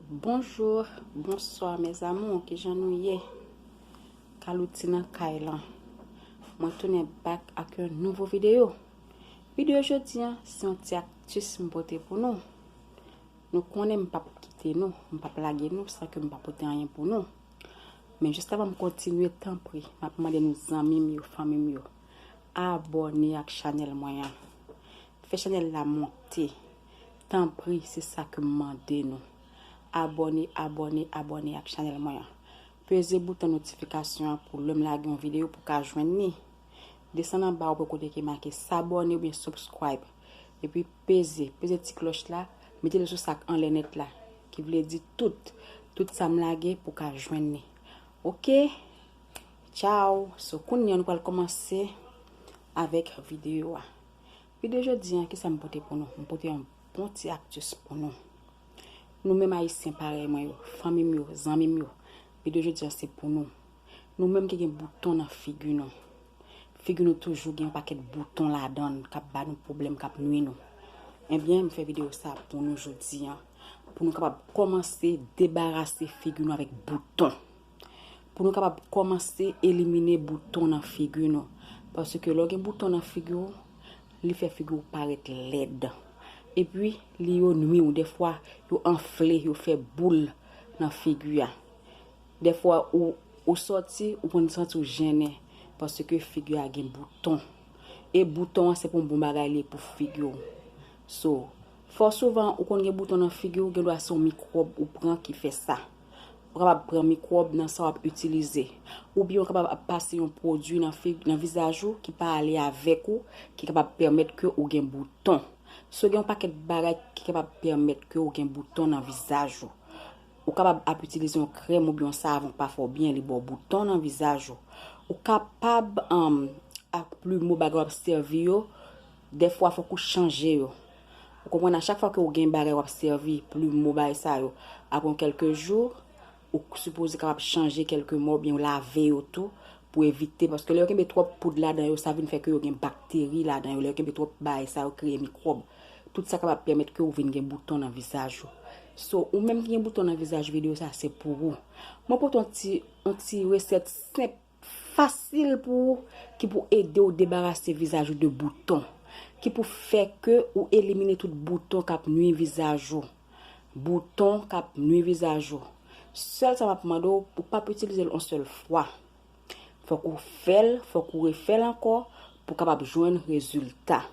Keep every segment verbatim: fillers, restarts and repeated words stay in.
Bonjou, bonswa mes amours, kijan nou ye? Kalouti nan kay lan. Mwen tounen back ak yon nouvo videyo. Videyo jodi an, se yon ti aktis m pote pou nou. Nou konnen m p ap kite nou, m p ap lage nou san ke m pa pote anyen pou nou. Men jis avan m kontinye, tanpri, m ap mande nou zanmi m yo, fanmi m yo, abòne ak chanèl mwen an. Fè chanèl la monte. Tanpri, se sa ke m mande nou. Abòne, abòne, abòne ak chanèl mwen an. Peze bouton notifikasyon an pou lè m lage yon videyo pou ka jwenn li. Desann anba ou wè kote ki make s'abonner oubyen subscribe. Epi peze, peze ti klòch la, mete l sou sa k anlè nèt la, ki vle di tout, tout sa m lage pou ka jwenn li. Oke? Tchao. So, kounye a nou pral kòmanse avèk videyo a. Videyo jodi an, kisa m pote pou nou? M pote yon bon ti aktis pou nou. Nou menm Ayisyen parèy mwen yo, fanmi m yo, zanmi m yo, videyo jodi an se pou nou. Nou menm ki gen bouton nan figi nou. Figi nou toujou gen yon pakèt bouton ladan l k ap ba nou pwoblèm, k ap nwi nou. Ebyen, m fè videyo sa pou nou jodi an, pou nou kapab kòmanse debarase figi nou avèk bouton. Pou nou kapab kòmanse elimine bouton nan figi nou. Paske lè w gen bouton nan figi w, li fè figi w parèt lèd. Epi, li yo nwi w. Dèfwa, yo anfle, yo fè boul nan figi a. Dèfwa, ou, ou sòti, ou konn santi w jennen, paske figi a gen bouton. E bouton an, se pa yon bon bagay li ye pou figi w. So, fò souvan, ou konn gen bouton nan figi w, gendwa se yon mikwòb ou pran ki fè sa. Ou kapab pran mikwòb nan sa w ap itilize. Oubyen ou kapab ap pase yon pwodui nan fig, nan vizaj ou ki pa ale avèk ou, ki kapab pèmèt ke ou gen bouton. So, gen yon pakèt bagay ki kapab pèmèt ke ou gen bouton nan vizaj ou. Ou kapab ap itilize yon krèm oubyen yon savon k pa fè w byen, li ba w bouton nan vizaj ou. Ou kapab, um, ak plimo, bagay w ap sèvi yo, dèfwa fòk ou chanje yo. Ou konprann, a chak fwa ke ou gen bagay w ap sèvi, plimo, bagay sa yo, apre yon kèlke jou, ou sipoze kapab chanje kèlke mò oubyen ou lave yo tou pou evite, paske lè yo kenbe twòp poud ladan yo, sa vin fè ke yo gen bakteri ladan yo. Lè yo kenbe twòp bagay sa yo kreye mikwòb. Tout sa kapab pèmèt ke ou vin gen bouton nan vizaj ou. So, ou menm ki gen bouton nan vizaj, videyo sa se pou ou. Mwen pote yon ti, yon ti resèt senp, fasil pou ou, ki pou ede w debarase vizaj ou de bouton, ki pou fè ke ou elimine tout bouton k ap nwi vizaj ou. Bouton k ap nwi vizaj ou. Sèl sa m ap mande w, ou p ap itilize l yon sèl fwa. Fòk ou fè l, fòk ou refè l ankò pou w kapab jwenn rezilta.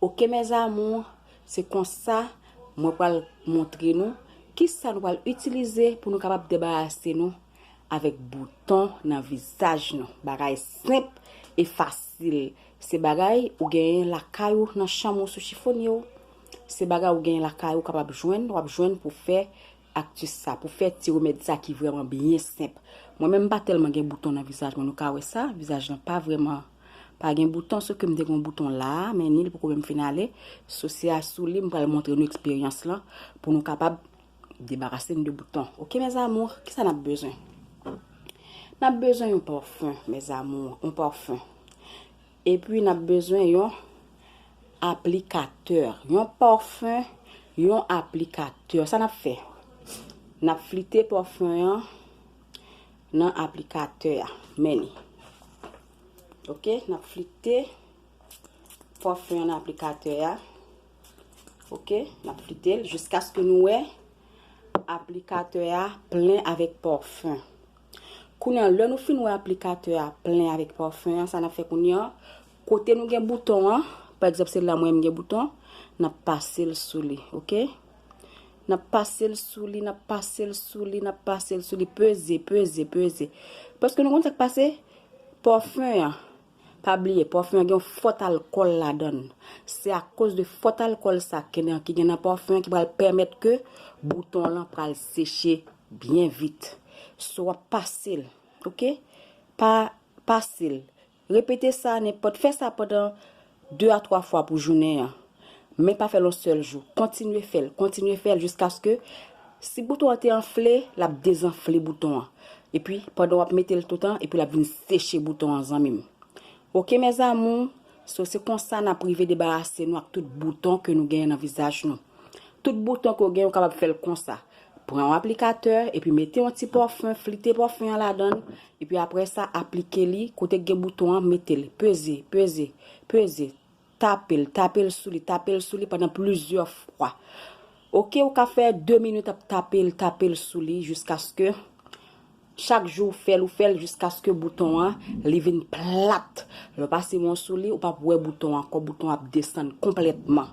Oke, mes amours, se konsa mwen pral montre nou kisa nou pral itilize pou nou kapab debarase nou avèk bouton nan vizaj nou. Bagay senp e fasil. Se bagay ou genyen lakay ou, nan chanm ou, sou chifonye w. Se bagay ou genyen lakay ou kapab jwenn, w ap jwenn pou fè aktis sa, pou fè ti remèd sa ki vrèman byen senp. Mwen menm m pa tèlman gen bouton nan vizaj mwen, nou ka wè sa, vizaj lan pa vrèman, pa gen bouton, sof ke m te gen yon bouton la, men ni l poko menm fin ale. So, se asou li m pral montre nou eksperyans lan pou nou kapab debarase n de bouton. Oke, mes amours, kisa n ap bezwen? N ap bezwen yon pafen, mes amours, yon pafen. Epi n ap bezwen yon aplikatè. Yon pafen, yon aplikatè. Sa n ap fè? N ap flite pafen an nan aplikatè a. Men li. Oke, n ap flite pafen an nan aplikatè a. Oke, n ap flite l jiskaske nou wè aplikatè a plen avèk pafen. Kounye a, lè nou fin wè aplikatè a plen avèk pafen an, sa n ap fè kounye a, kote nou gen bouton an, pa egzanp, se la mwen m gen bouton, n ap pase l sou li, oke? N ap pase l sou li, n ap pase l sou li, n ap pase l sou li, peze, peze, peze. Paske nou konn sa k pase? Pafen an, pa bliye, pafen an gen yon fòt alkòl ladan l. Se akoz de fòt alkòl sa ki gen, ki gen nan pafen an ki pral pèmèt ke bouton lan pral seche byen vit. So, w ap pase l, oke? Pa, pase l. Repete sa, nenpòt, fè sa pandan de a twa fwa pou jounen an. Men pa fè l yon sèl jou. Kontinye fè l, kontinye fè l jiskaske si bouton an te anfle, l ap dezanfle bouton an. Epi, pandan w ap mete l toutan, epi l ap vin seche bouton an, zanmi m. Oke, mes amours, so se konsa n ap rive debarase nou ak tout bouton ke nou genyen nan vizaj nou. Tout bouton ke w gen, ou kapab fè l konsa. Pran yon aplikatè, epi mete yon ti pòfen, flite pòfen an ladan l, epi apre sa, aplike li, kote k gen bouton an, mete l, peze, peze, peze, tape l, tape l sou li, tape l sou li pandan plizyè fwa. Oke, ou ka fè de minit ap tape l, tape l sou li, jiskaske chak jou ou fè l, ou fè l jiskaske bouton an, li vin plat. Lè w pase men w sou li, ou p ap wè bouton an ankò, bouton an ap desann konplètman.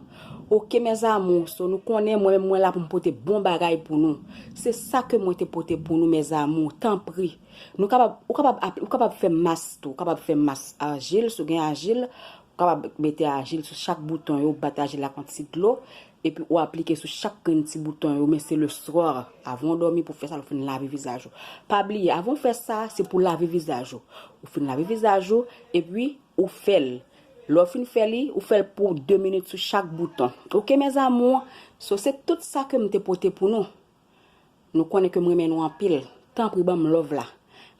Oke, mes amours, so nou konnen mwen menm mwen la pou m pote bon bagay pou nou. Se sa ke mwen te pote pou nou, mes amours, tanpri. Nou kapab, ou kapab, ap- ou kapab fè mas tou, ou kapab fè mas ajil, si w gen ajil, ou kapab mete ajil sou chak bouton yo, bat ajil la kont ti dlo, epi ou aplike sou chak grenn ti bouton yo, men se le soir, avan w dòmi pou w fè sa, lè w fin lave vizaj ou. Pa bliye, avan w fè sa, se pou w lave vizaj ou. Ou fin lave vizaj ou, epi ou fè l. Lè w fin fè li, ou fè l pou de minit sou chak bouton. Oke, mes amours? So, se tout sa ke m te pote pou nou. Nou konnen ke m renmen nou anpil. Tanpri, ban m love la.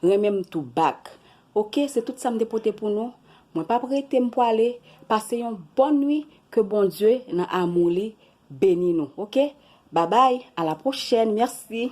Renmen m tou back. Oke, se tout sa m te pote pou nou. Mwen p ap rete, m pwale. Pase yon bòn nwi, ke Bondye nan amou li beni nou. Oke? Babay, a la pwochèn. Mèsi.